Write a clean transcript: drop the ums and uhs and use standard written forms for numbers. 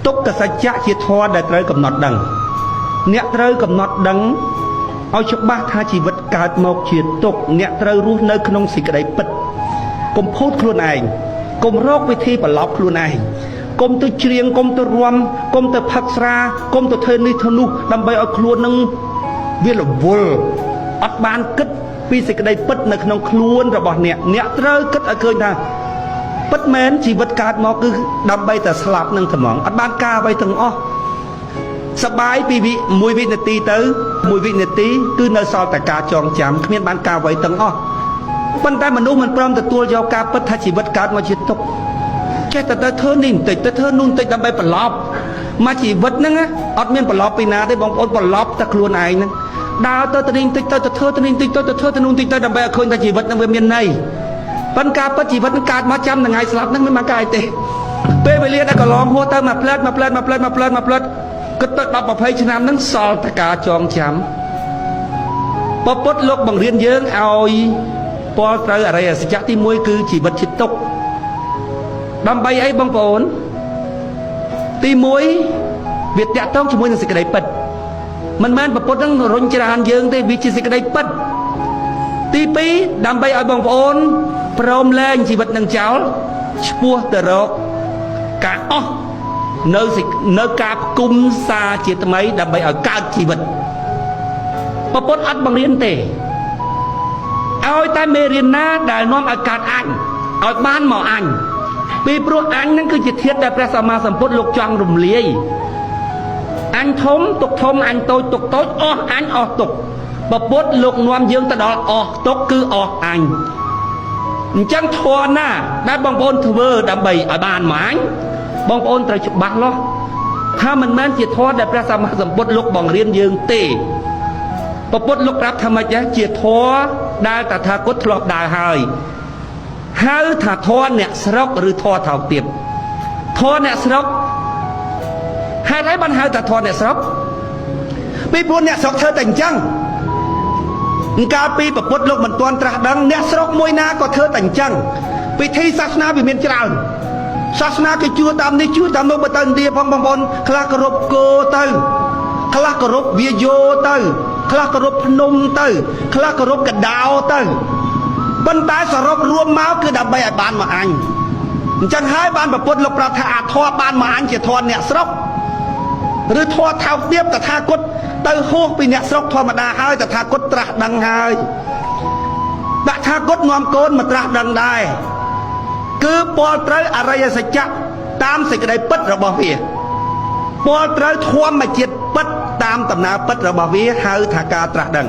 ទុក្ខសច្ចៈជាធម៌ដែលត្រូវកំណត់ដឹងអ្នកត្រូវកំណត់ដឹងឲ្យច្បាស់ថាជីវិតកើតមកជាទុក្ខអ្នកត្រូវរស់នៅក្នុងសេចក្តីពិតកុំភូតខ្លួនឯងកុំរកវិធីប្រឡប់ខ្លួនឯងកុំទៅច្រៀងកុំទៅរាំកុំទៅផឹកស្រាកុំទៅធ្វើនេះធ្វើនោះដើម្បីឲ្យខ្លួននឹងវារវល់អត់បានគិតពីសេចក្តីពិតនៅក្នុងខ្លួនរបស់អ្នកអ្នកត្រូវគិតឲ្យឃើញថាពិតមែនជីវិតកើតមកគឺដើម្បីតែស្លាប់នឹងត្មងអត់បានការអ្វីទាំងអស់សបាយពីវិមួយវិនាទីទៅមួយវិនាទីគឺនៅសល់តែការចងចាំគ្មានបានការអ្វីទាំងអស់ប៉ុន្តែមនុស្សមិនព្រមទទួលយកការពិតថាជីវិតកើតមកជាទុក្ខចេះតែទៅធ្វើនេះបន្តិចទៅធ្វើនោះបន្តិចដើម្បីប្រឡប់មកជីវិតហ្នឹងអត់មានប្រឡប់ពីណាទេបងប្អូនប្រឡប់តែខ្លួនឯងហ្នឹងដើរទៅទៅនេះបន្តិចទៅទៅធ្វើទៅនេះបន្តិចទៅទៅធ្វើទៅនោះបន្តិចទៅដើម្បីឲ្យឃើញថាជីវិតហ្នឹងវាមានន័យប៉ុន្តែការពិតជីវិតហ្នឹងកើតមកចាំថ្ងៃស្លាប់ហ្នឹងមិនបានការអីទេពេលវេលាដែលកន្លងហួសទៅមួយផ្លែតមួយផ្លែតមួយផ្លែតមួយផ្លែតមួយផ្លែតគិតទៅ10 20ឆ្នាំហ្នឹងសល់តែការចងចាំពពុទ្ធលោកបង្រៀនយើងឲ្យពលត្រូវអរិយសច្ចៈទី1គឺជីវិតជាទុក្ខដើម្បីអីបងប្អូនទី1វាតាក់ទងជាមួយនឹងសេចក្តីពិតមិនមែនពពុទ្ធនឹងរុញច្រានយើងទេវាជាសេចក្តីពិតទី2ដើម្បីឲ្យបងប្អូនព្រមលែងជីវិតនឹងចោលឆ្ពោះទៅរកការអស់នៅនៅការផ្គុំសាជាថ្មីដើម្បីឲ្យកើតជីវិតពពុទ្ធអត់បង្រៀនទេឲ្យតែមេរៀនណាដែលនាំឲ្យកើតអញឲ្យបានមកអញពីព្រោះអញហ្នឹងគឺជាធាតុដែលព្រះសម្មាសម្ពុទ្ធលោកចង់រំលាយអញធំទុកធំអញតូចទុកតូចអស់អញអស់ទុកពពុទ្ធលោកនាំយើងទៅដល់អស់ទុកគឺអស់អញអញ្ចឹងធម៌ណាដែលបងប្អូនធ្វើដើម្បីឲ្យបានមកអញបងប្អូនត្រូវច្បាស់លាស់ថាមិនមែនជាធម៌ដែលព្រះសម្មាសម្ពុទ្ធលោកបង្រៀនយើងទេពពុទ្ធលោកប្រាប់ថាម៉េចជាធម៌ដែលតថាគតធ្លាប់ដើរហើយហៅថាធម៌អ្នកស្រុកឬធម៌ថោកទាបធម៌អ្នកស្រុកហេតុអីបានហៅថាធម៌អ្នកស្រុកពីព្រោះអ្នកស្រុកធ្វើតែអញ្ចឹងកាលពីពពុទ្ធលោកមិនទាន់ត្រាស់ដឹងអ្នកស្រុកមួយណាក៏ធ្វើតែអញ្ចឹងពិធីសាសនាវាមានច្រើនសាសនាគេជឿតាមនេះជឿតាមនោះបើទៅឥណ្ឌាផងបងប្អូនខ្លះគោរពគោទៅខ្លះគោរពវាយោទៅខ្លះគោរពភ្នំទៅខ្លះគោរពកដោទៅប៉ុន្តែសរុបរួមមកគឺដើម្បីឲ្យបានមកអញអញ្ចឹងហើយបានពពុទ្ធលោកប្រាប់ថាអាធម៌បានមកអញជាធម៌អ្នកស្រុកឬធម៌ថោកទាបតថាគតទៅហួសពីអ្នកស្រុកធម្មតាហើយតថាគតត្រាស់ដឹងហើយតថាគតនាំកូនមកត្រាស់ដឹងដែរគឺពលត្រូវអរិយសច្ចៈតាមសេចក្តីពិតរបស់វាពលត្រូវធម្មជាតិពិតតាមដំណើរពិតរបស់វាហៅថាការត្រាស់ដឹង